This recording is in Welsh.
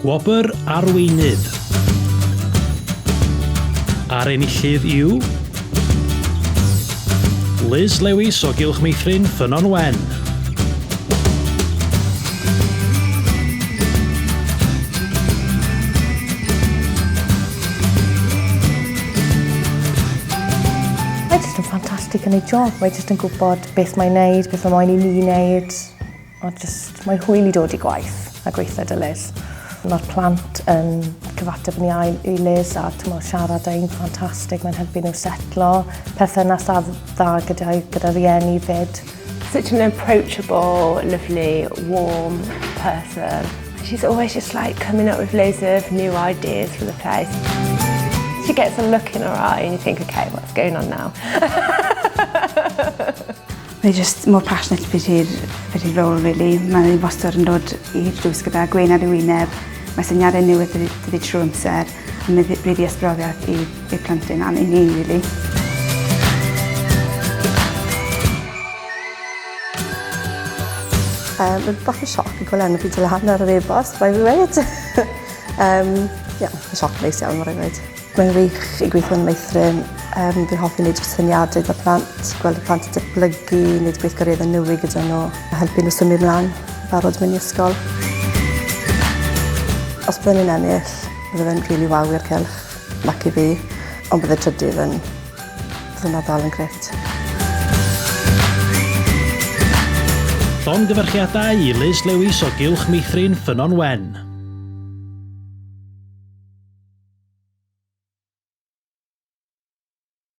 Gwobr Arweinydd. A'r enillydd yw... Liz Lewis o Gylch Meithrin Ffynnon Wen. Mae jyst yn ffantastig yn ei job. Mae jyst yn gwybod beth mae'n neud, beth mae moyn i ni neud. Mae jyst, mae'n hwyl i dod i gwaith a gweithio 'da Liz. Mae'r plant yn cyfateb yn iau i Liz a tmo, siarad â hi'n ffantastig, mae'n helpu nhw setlo. Perthynas dda, dda gyda, gyda rieni fyd. Such an approachable, lovely, warm person. She's always just like coming up with loads of new ideas for the place. She gets a look in her eye and you think, okay, what's going on now? Mae jyst mor passionate beth i'r beth i'r rôl really. Mae wastad yn dod i'r drws gyda gwên ar ei wyneb. Mae syniadau newydd dydi, dydi trwy amser. A mae really ysbrydoliaeth i'r plentyn a'n i ni really. Mae'n bach o sioc i gweld enw fi dod lan ar yr e-bost, rhaid fi weud. um, yeah, sioc neis iawn, rhaid fi weud. Mae'n wych i gweithio yn meithrin. Um, fi'n hoffi wneud syniadau gyda plant, gweld y plant yn datblygu, wneud gweithgareddau newydd gyda nhw, a helpu nhw symud mlaen, barod mynd i ysgol. Os byddwn ni'n ennill, bydde fe'n rili really waw i'r cylch, nac i fi, ond bydde trydydd yn, bydde hwnna dal yn grêt. Llongyfarchiadau i Liz Lewis o Gylch Meithrin Ffynnon Wen.